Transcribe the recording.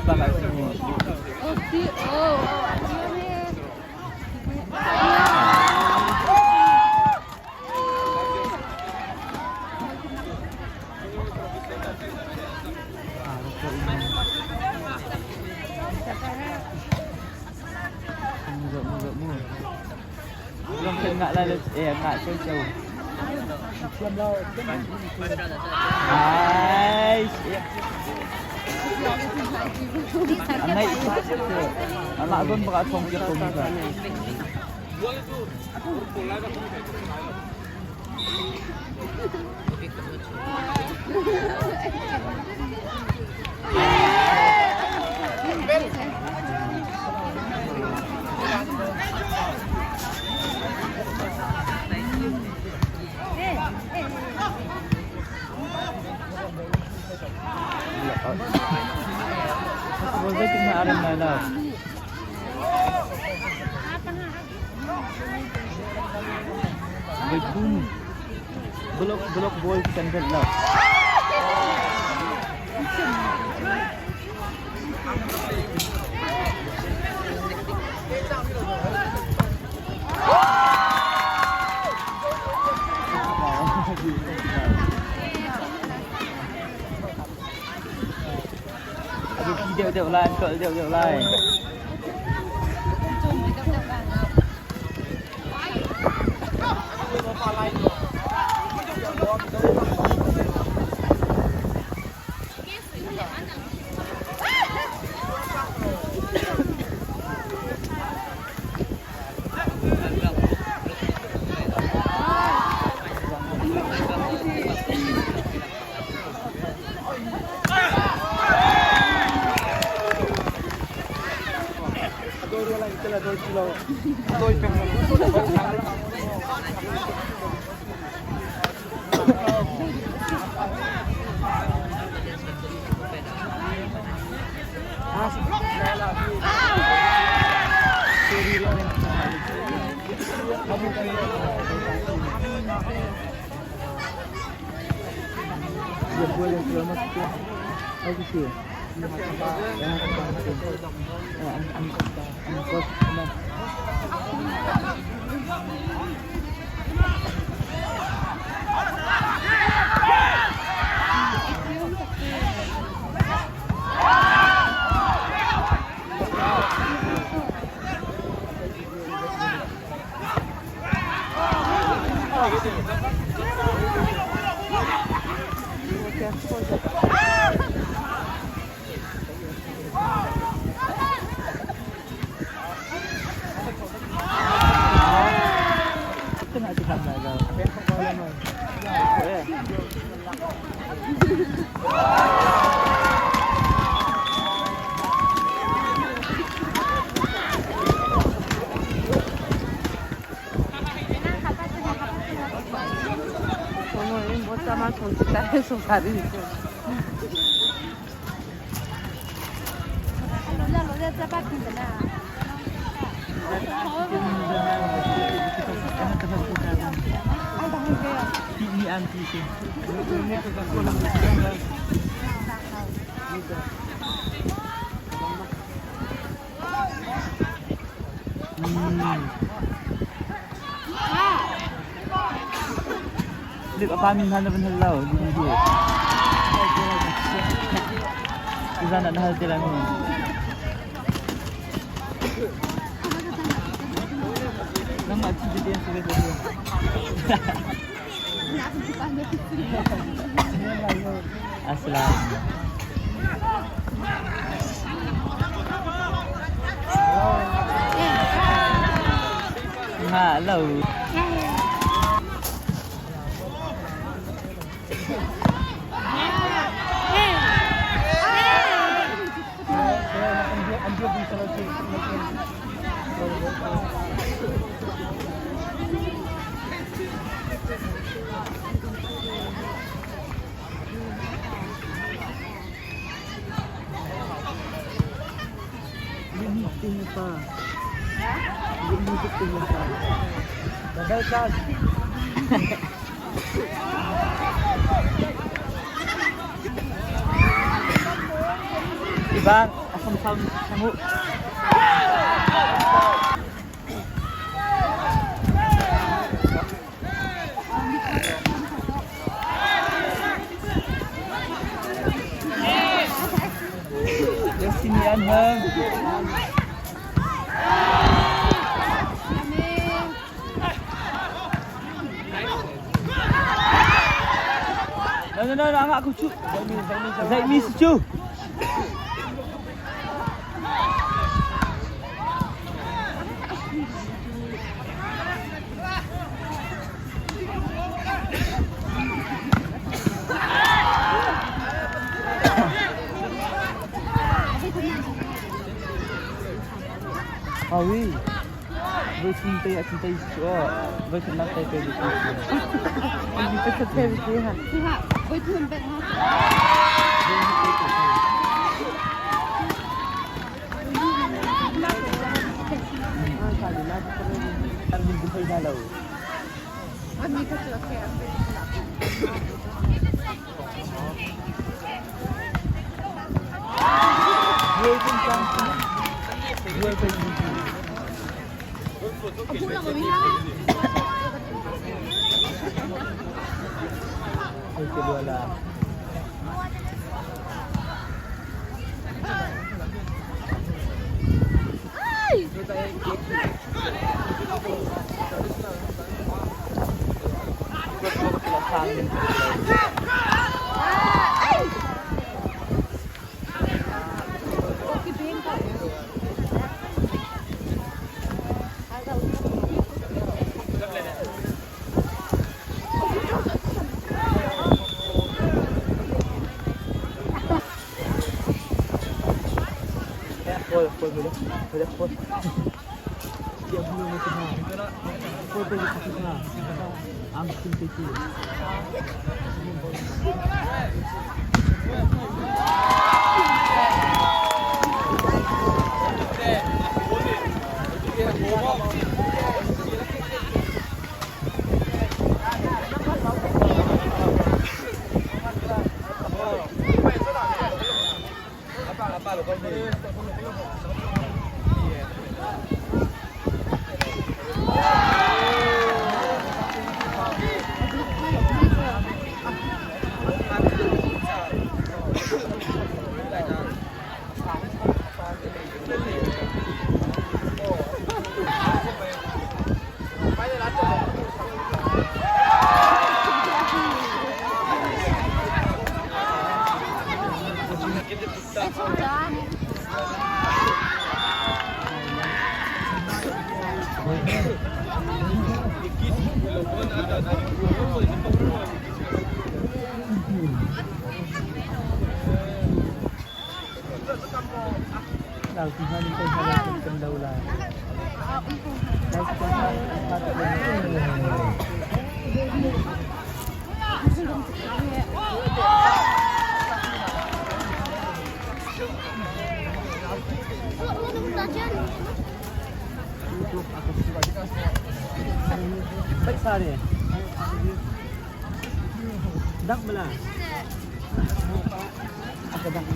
Bak ah si mu. Ngah lai lo ngah ceu ceu. Nice. A ngaih tuk Amah zawn bak ah thawng piak ko mi kha. Zeitin na a rem lai lo. Voithum block block ball kan velh lo. A biapi deuhdeuh lai, an colh deuhdeuh lai. Lik a pa min hna na van hal lo. Tuzan ah na hal te lai mu. Nangmah chi te si ve ko. Aslam. Nga lo. Ibang. Sam sam sam u. Destiny an hang. No, no, no, no, angah aku cu. Zaimi si cu. Awi. Voi thum te a tei cu voi thum nak tei pe bi cu. Voi thum bet ha. An min ku thei hna lo. Buai kun cang. Buai kun cang. Ay, kedua lah. Pol, pol boleh. Boleh pol. Dia belum macam mana. Pol boleh macam mana. Am sim peti. Lau ti hna ning kai hna kan lo la. Lau ti hna Baik sare. Dak bala. Aka dak.